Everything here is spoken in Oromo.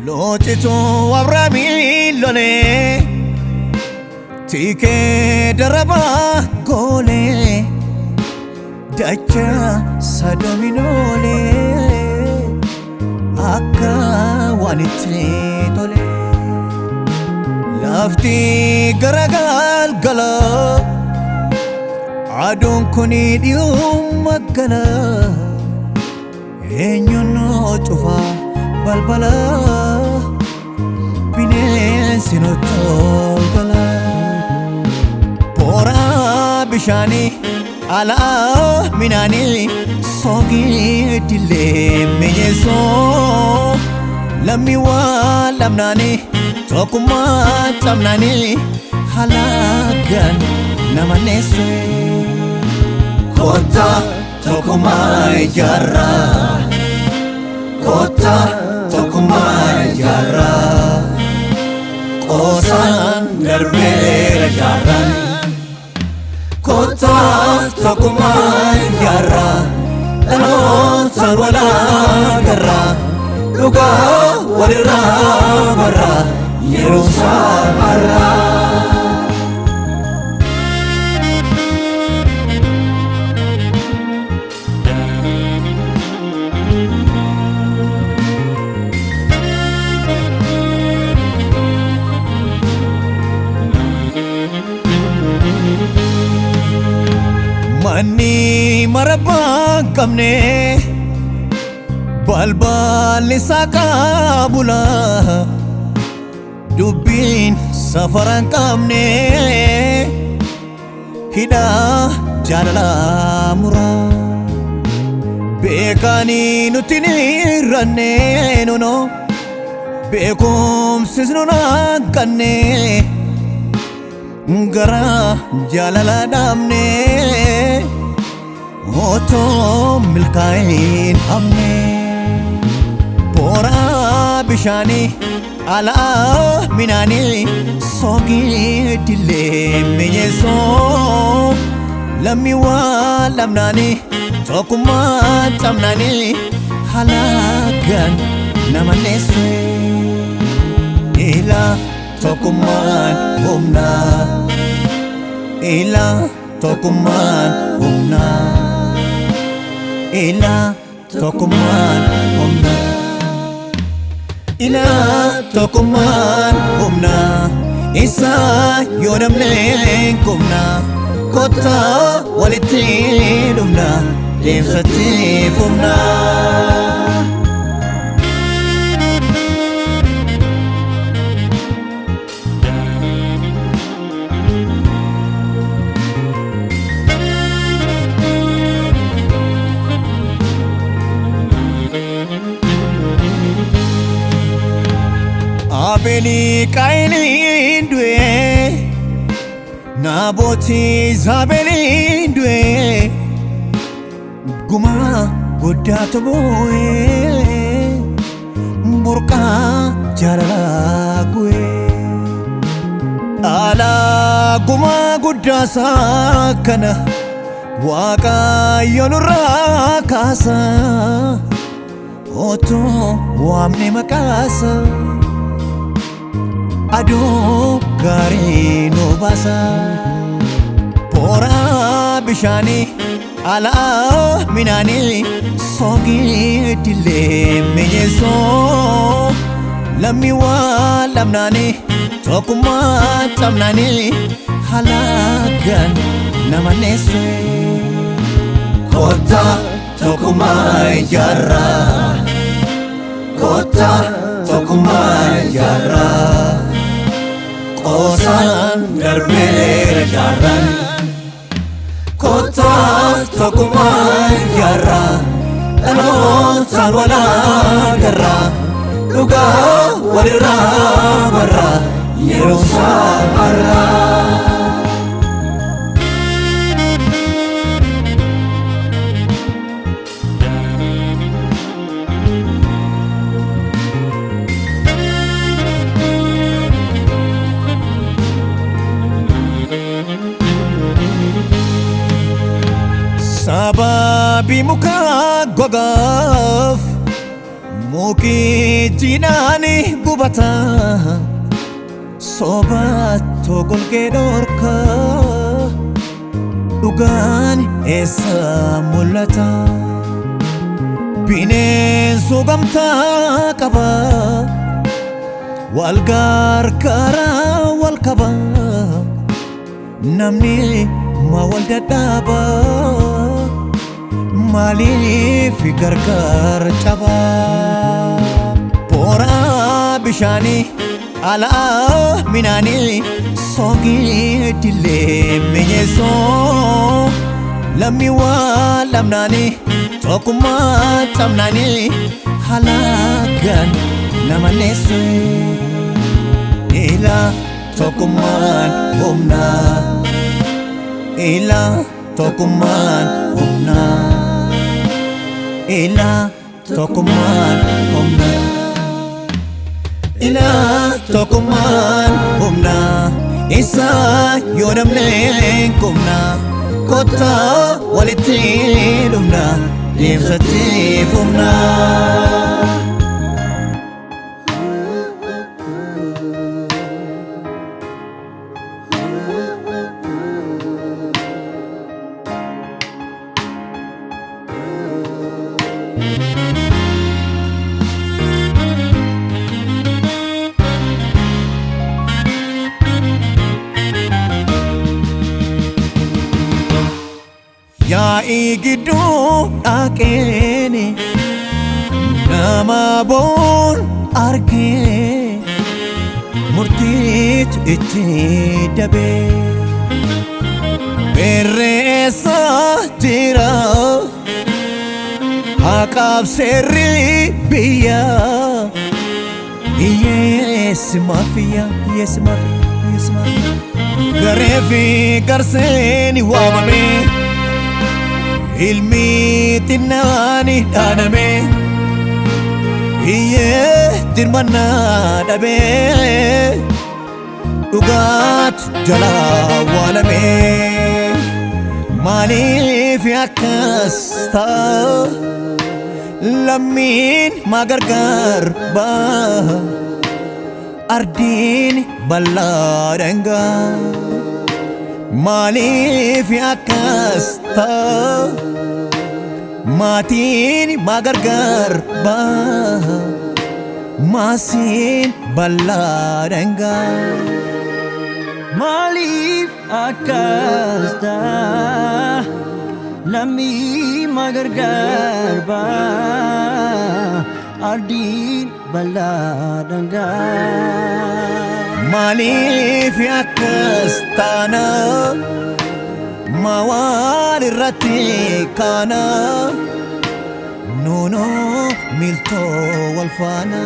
Looxitu Abrahaamiin lolee tikee darabaa goolee dacha Sodoomiin oolee akka waan itti tole. Lafti garagalgala aduun kun dhiyuma gala eenyuun cufa balbala bineensi nutti ol gala. Booraa bishaanii alaa minaanii soogii dillee mi'eessoo lammii waa lamnaanii tokkummaa cabnaanii halagaan nama neessoo. Kottaa tokkummaa ijaarraa. Kottaa tokkummaa ijaarraa. Qoosaan darbeera jaarraan. Kottaa tokkummaa ijaarraa. Dhalootaan wal agarraa. Dhugaa walirraa barraa. Yeroo isaa har'aa. Manni marabbaa hin qabne balballi isaa qaabula dubbiin safara hin qabne hidhaa jaalalaa mura beekanii nutti ni ranne nuno beekumsis nun hanqanne gara jaalala dhabne otoo milkaa'in hafne. Booraa bishaanii alaa minaanii soogii dillee mi'eessoo lammii waa lamnaanii tokkummaa cabnaanii halagaan nama neessoo. Ilaa tokkummaan humna. Ilaa tokkummaan humna. Ilaa tokkummaan humna. Ilaa tokkummaan humna. Isaa yoo namni kumna. Kottaa walitti dhumna. Deemsatti fufna. Abeelii Qaayiliin du'e Naabooti Izaabeliin du'e gumaa guddaatu bu'e burqaa jaalalaa gu'e. Dhaalaa gumaa guddaa isaa kana Waaqayyo nurraa kaasa otoo waamne maqaasa. Aduu gaarii nu baasa. Booraa bishaanii alaa minaanii soogii dillee mi'eessoo lammii waa lamnaanii tokkummaa cabnaanii halagaan nama neessoo. Kottaa tokkummaa ijaarraa. Kottaa tokkummaa ijaarraa. Qoosaan darbeera jaarraan. Kottaa tokkummaa ijaarraa. Dhalootaan wal agarraa. Dhugaa walirraa barraa. Yeroo isaa har'aa. Sababii muka gogaaf Muki jinaani gubata sobatoo golgee dhorka dhugaan eessa mul'ata bineensu gamtaa qaba wal gargaara wal qaba namni ma wal dadhaba maaliif gargaar caba Boora bishaanii alaa minaanii soogii dillee mi'eessoo lammii waa lamnaanii tokkummaa cabnaanii halagaan nama neessu ila tokkummaan humna ila tokkummaan humna ila tokkummaan humna ila tokkummaan humna isa yoo namneen kumna kottaa walitti dhumna deemsatti fufna. Yaa'ii gidduu dhaqeeni nama boon argee murtiitu itti dabee berreessa jira haqaaf seerri biyya hiyyeessi maafiya hiyyeessi maafiya hiyyeessi maafiya garee fi garseeni waamamee. Ilmi xinnaani dhaaname hiyyee dirmannaa dhabee dhugaatu jalaa awwaalame maaliif akkas ta'a lammiin maa gargaar ba'a ardiin bal'aa dhangaa maaliif akkas ta'a maatiin maa gargaar ba'a maasiin bal'aa dhangaa. Maaliif akkas ta'a lammii maa gargaar ba'a ardiin bal'aa dhangaa. Maaliif akkas taana maa waan irratti kaana nuunoo miiltoo wal faana.